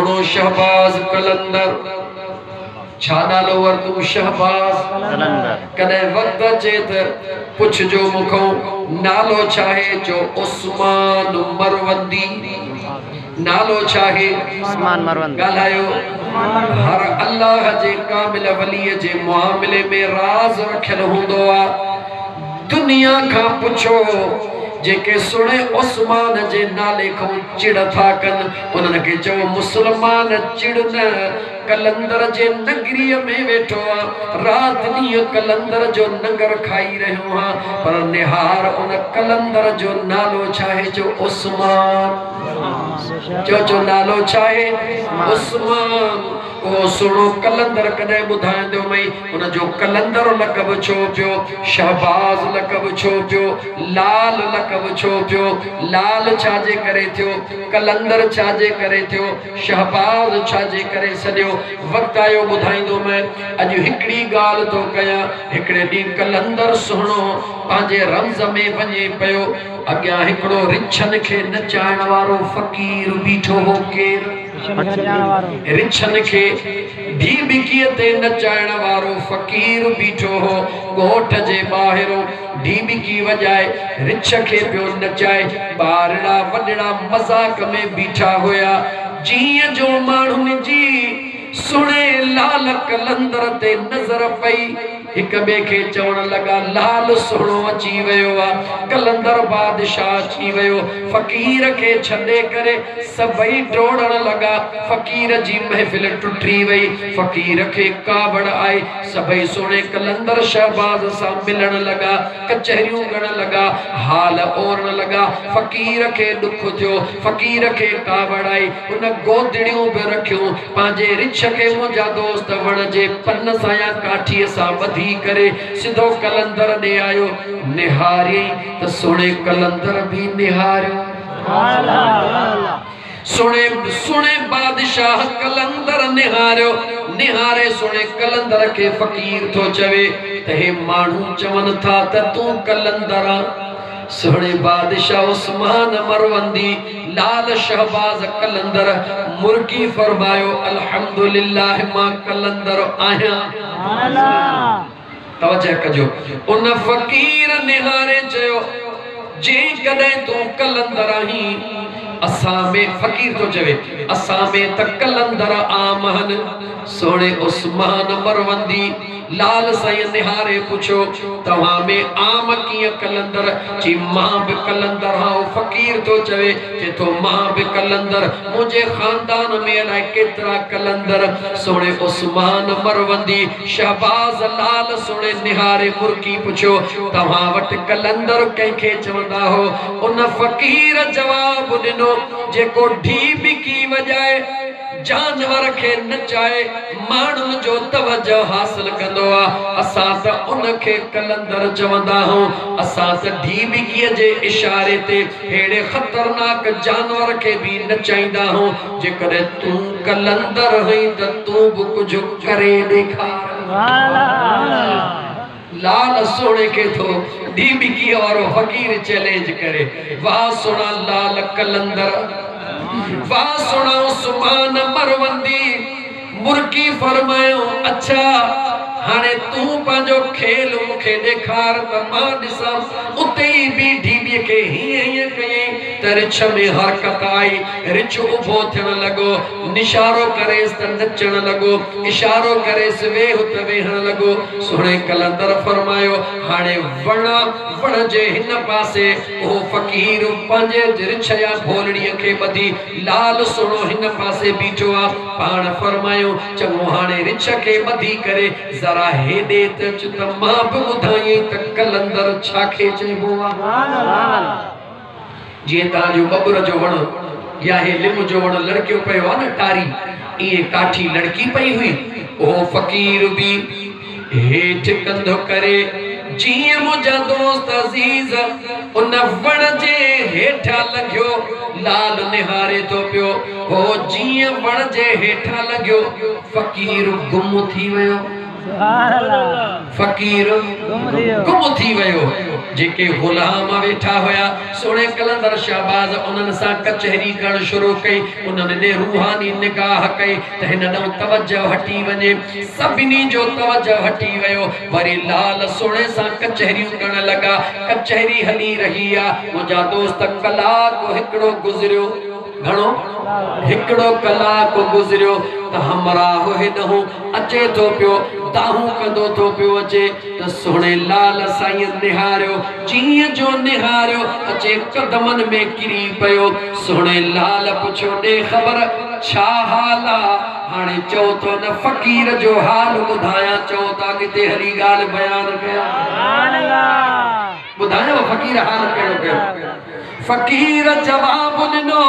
سهڻو شهباز قلندر. ڇا نالو ورتون شهباز قلندر. ڪڏهن وقت اچي ته پڇجو مون کان نالو ڇاهي چئو عثمان مروندي. نالو ڇاهي؟ عثمان مروندي. ڳالهايو. هر الله جي ڪامل ولي جي معاملي ۾ راز رکيل هوندو آ. دنيا کان پڇو جيڪي سهڻي عثمان جي نالي کان چڙ ٿا ڪن انهن کي چئو مسلمان چڙ نه قلندر جي نگريء ۾ ويٺو آ رات ڏينهن قلندر جو ننگر کائي رهيو آ پر نهار ان قلندر جو نالو ڇاهي چئو عثمان. چئو چئو نالو ڇاهي؟ عثمان. اهو سهڻو قلندر ڪڏهن ٻڌائيندو مئي ان جو قلندر لقب ڇو پيو؟ شهباز لقب ڇو پيو؟ لال لقب ڇو پيو؟ لال ڇا جي ڪري ٿيو؟ قلندر ڇا جي ڪري ٿيو؟ شهباز ڇا جي ڪري سڏيو؟ وقت آيو ٻڌائيندو مئي. اڄ هڪڙي ڳالهه ٿو ڪيان. هڪڙي ڏينهن قلندر سهڻو پنهنجي رمز ۾ وڃي پيو. اڳيان هڪڙو رڇن کي نچائڻ وارو فقير بيٺو هو. ڪير؟ رڇن کي ڍيٻڪيء تي نچائڻ وارو فقير بيٺو هو. ڳوٺ جي ٻاهرون ڍيٻڪي وڄائي رڇ کي پيو نچائي. ٻارڙا وڏڙا مذاق ۾ بيٺا هيا. جيئن جو ماڻهن جي سهڻي لال قلندر تي نظر پئي، هڪ ٻئي کي چوڻ لڳا، لال سهڻو اچي ويو آ، قلندر بادشاهه اچي ويو. فقير کي ڇڏي ڪري سڀئي ڊوڙڻ لڳا. فقير جي محفل ٽٽي وئي. فقير کي ڪاوڙ آئي. سڀئي سهڻي قلندر شهباز سان ملڻ لڳا، ڪچهريون ڪرڻ لڳا، حال اورڻ لڳا. فقير کي ڏک ٿيو، فقير کي ڪاوڙ آئي. هن گودڙيون به رکيون. پنهنجي رڇ کي منهنجا دوست وڻ جي پن سان يا ڪاٺيء سان ٻڌي ڪري سڌو قلندر ڏي آيو. نهاريائين ته سهڻي قلندر به نهاريو. سهڻي سهڻي بادشاهه قلندر نهاريو. نهاري سهڻي قلندر کي فقير ٿو چوي ته هي ماڻهو چون ٿا ته تون قلندر آن. سهڻي بادشاهه عثمان مروندي لال شهباز قلندر مرڪي فرمايو الحمدلله مان قلندر آهيان. توجه ڪجو. ان فقير نهاري چيو جيڪڏهن تون قلندر آهين اسان ۾ فقير ٿو چوي اسان ۾ ته قلندر عام آهن. سهڻي عثمان مروندي لال سائين نهاري پڇيو توهان ۾ عام ڪيئن قلندر؟ چي مان به قلندر هان. هو فقير ٿو چوي چي ٿو مان به قلندر منهنجي خاندان ۾ الائي ڪيترا قلندر. سهڻي عثمان مروندي شهباز لال سهڻي نهاري مرڪي پڇيو توهان وٽ قلندر ڪنهن کي چوندا هو؟ ان فقير جواب ڏنو جيڪو ڍيٻڪي وڄائي جانور کي نچائي ماڻهن جو توجه حاصل ڪندو آ اسان ته ان کي قلندر چوندا هون. اسان ته ڍيٻڪيء جي اشاري تي ههڙي خطرناڪ جانور کي به نچائيندا هون. جيڪڏهن تون قلندر هئين ته تون به ڪجهه ڪري ڏيکار. لال سهڻي کي ٿو ڍيٻڪيء وارو فقير چئلينج ڪري. واهه سهڻا لال قلندر، واهه سهڻا عثمان مروندي. مرڪي فرمايو، اڇا، هاڻي تون پنهنجو کيل مون کي ڏيکار ته مان ڏسان. اتي ئي بي ڍيٻيء کي هيئن هيئن ڪيائين ته رڇ ۾ حرڪت آئي. رڇ اڀو ٿيڻ لڳو. نشارو ڪريس ته نچڻ لڳو. اشارو ڪريس ويهه ته ويهڻ لڳو. سهڻي قلندر فرمايو، هاڻي وڻ، وڻ جي هن پاسي اهو فقير پنهنجي رڇ يا ڀولڙيء کي ٻڌي لال سهڻو هن پاسي بيٺو آ. پاڻ فرمايو، چڱو هاڻي رڇ کي ٻڌي ڪري ذرا هيڏي ته اچ ته مان به ٻڌايئين ته قلندر ڇا کي چئبو آ. جيئن توهان جو ٻٻر جو وڻ يا هي لم جو وڻ لڙڪيو پيو آ نه ٽاري، ائين ڪاٺي لڙڪي پئي هئي. اهو فقير به هيٺ ڪنڌ ڪري جيئن منهنجا دوست عزيز ان وڻ جي هيٺان لنگهيو، لال نهاري ٿو پيو. هو جيئن وڻ جي هيٺان لنگهيو، فقير گم ٿي ويو. فقير گم ٿي ويو. जेके ग़ुलाम वेठा हुया सोणे कलंदर शहबाज़ उन्हनि सां कचहरी करणु शुरू कई। उन्हनि ॾे रूहानी निगाह कई त हिन ॾांहुं तवजो हटी वञे। सभिनी जो तवजो हटी वियो। वरी लाल सोणे सां कचहरियूं करण लॻा। कचहरी हली रही आहे। मुंहिंजा दोस्त कलाक हिकिड़ो गुज़रियो, घणो हिकिड़ो कलाक गुज़रियो त हमराह हेॾांहुं अचे थो पियो, दाहूं कंदो थो पियो अचे। त सोणे लाल साईं निहारियो, जीअं जो निहारियो अचे कदमनि में किरी पियो। सोणे लाल पुछियो, ॾे ख़बर छा हाल आहे? हाणे चओ थो न फ़क़ीर जो हाल ॿुधायां, चओ त अॻिते हली ॻाल्हि बयानु कयां। ॿुधायो फ़क़ीर हाल कहिड़ो कयो? फ़क़ीर जवाबु ॾिनो,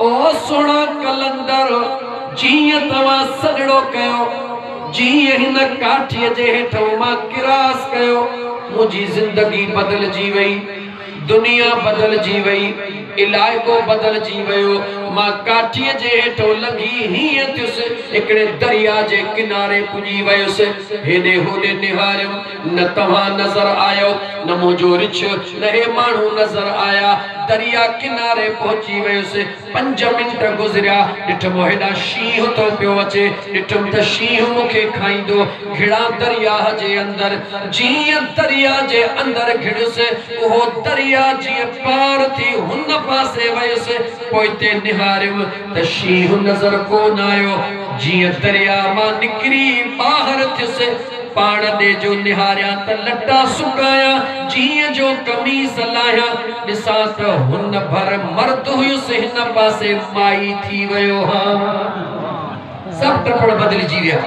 ओ सोणा कलंदर, जीअं तव्हां सॾड़ो कयो, जीअं हिन काठीअ जे हेठां मां किरास कयो, मुंहिंजी ज़िंदगी बदिलजी वई, दुनिया बदिलजी वई, इलाइक़ो बदिलजी वियो। मां काठीअ जे हेठां लंघी हीअं थियुसि, हिकिड़े दरिया जे किनारे पुॼी वियुसि। हेॾे होॾे निहारियुमि, न तव्हां नज़र आयो, न मुंहिंजो रिछ, न हे माण्हू नज़र आया। दरिया किनारे पहुची वियुसि। 5 मिंट गुज़रिया, ॾिठुमि हेॾां शींहुं थो पियो अचे। ॾिठुमि त शींहुं मूंखे खाईंदो। घिड़ा दरिया जे अंदरि, जीअं दरिया जे अंदरि घिड़ुसि, उहो दरिया जीअं पार थी हुन पासे वियुसि। पोइते निहारियुमि त शींहुं नज़र कोन आयो। जीअं दरिया मां निकिरी ॿाहिरि थियुसि, पाण ॾे जो निहारियां त लटा सुकायां, जीअं जो कमीस लाहियां, ॾिसां त हुन भर मर्द हुयुसि, हिन पासे माई थी वियो। हा, सभु टपड़ बदिलजी विया।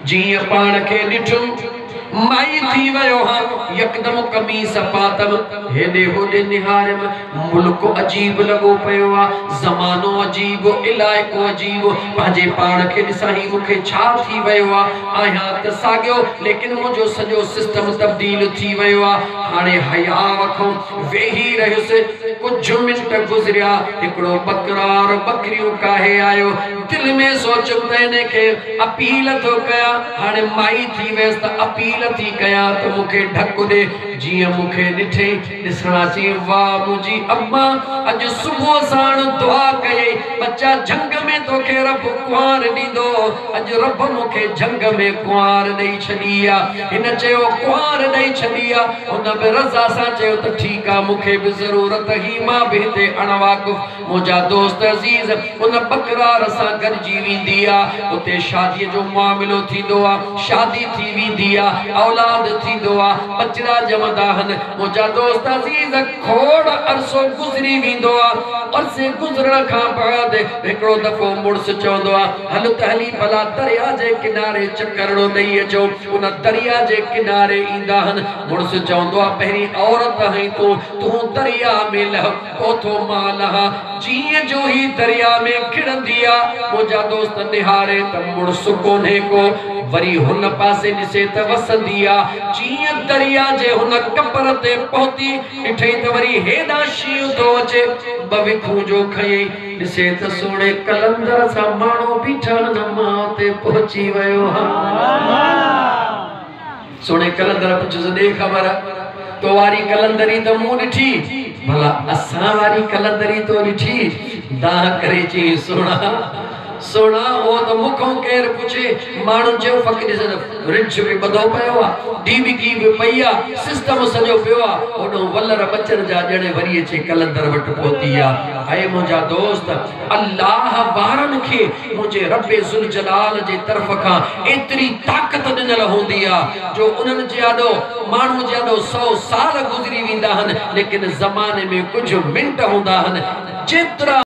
जीअं पाण खे ॾिठुमि माई थी वियो। हा, यकदमि कमीस पातमि, हेॾे होॾे निहारियमि, मुल्क अजीब लॻो पियो आहे, ज़मानो अजीब, इलाइक़ो अजीब। पंहिंजे पाण खे ॾिसां, ही मूंखे छा थी वियो आहे? आहियां त साॻियो, लेकिन मुंहिंजो सॼो सिस्टम तब्दील थी वियो आहे। हाणे हया खां वेही रहियुसि। कुझु मिंट गुज़रिया, हिकिड़ो बकरार बकरियूं काहे आयो। दिलि में सोचुमि त हिनखे अपील थो कयां, हाणे माई थी वियसि त अपील थी कयां त मूंखे ढक ॾे। जीअं मूंखे ॾिठे, ॾिसणा चई, वाह मुंहिंजी अम्मा, अॼु सुबुह साण दुआ कयई, बच्चा झंग में तोखे रब कुंवार ॾींदो। अॼु रब मूंखे झंग में कुंवार ॾेई छॾी आहे। हिन चयो कुंवार ॾेई छॾी आहे। हुन बि रज़ा सां चयो त ठीकु आहे, मूंखे बि ज़रूरत ही, मां बि हिते अणवाक़ुफ़। मुंहिंजा दोस्त अज़ीज़, उन बकरार सां गॾिजी वेंदी आहे, उते शादीअ जो मुआमिलो थींदो आहे, शादी थी वेंदी आहे, औलाद थींदो आहे, बचड़ा ॼमंदा आहिनि। मुंहिंजा दोस्त अज़ीज़, खोड़ अरसो गुज़री वेंदो आहे। अरसे गुज़रण खां बाद हिकिड़ो दफ़ो मुड़ुसु चवंदो आहे, हल त हली भला दरिया जे किनारे चकरड़ो ॾेई अचो। उन दरिया जे किनारे ईंदा आहिनि। मुड़ुसु चवंदो आहे, पहिरीं औरत आहीं तूं, तूं दरिया में लह, पोइ थो मां लहां। जीअं जो ही दरिया में खिड़ंदी आहे, मुंहिंजा दोस्त निहारे त मुड़ुसु कोन्हे को। वरी हुन पासे ॾिसे त वसंदी आहे। जीअं दरिया जे हुन कपर ते पहुती, ॾिठई त वरी हेॾां शींहुं थो अचे। ॿ विखूं जो खयई, ॾिसे त सोणे कलंदर सां माण्हू बीठा आहिनि, मां उते पहुची वियो आहियां। सोणे कलंदर पुछियोसि, ॾे ख़बर, तो वारी कलंदरी त मूं ॾिठी, भला असां वारी कलंदरी तो ॾिठी? दाह करे चई, सोणा सोणा, उहो त मूंखां केरु पुछे? माण्हुनि चयो, फ़क़ीर रिछ बि ॿधो पियो आहे, डीबकी बि पई आहे, सिस्टम सॼो पियो आहे। होॾो वलर बचनि जा ॼणे वरी अचे कलंदर वटि पहुती आहे। ऐं मुंहिंजा दोस्त, अल्लाह वारनि खे मुंहिंजे रब ज़ुल जलाल जे तरफ़ खां एतिरी ताक़त ॾिनल हूंदी आहे जो उन्हनि जे आॾो, माण्हू जे आॾो 100 साल गुज़री वेंदा आहिनि, लेकिन ज़माने में कुझु मिंट हूंदा आहिनि जेतिरा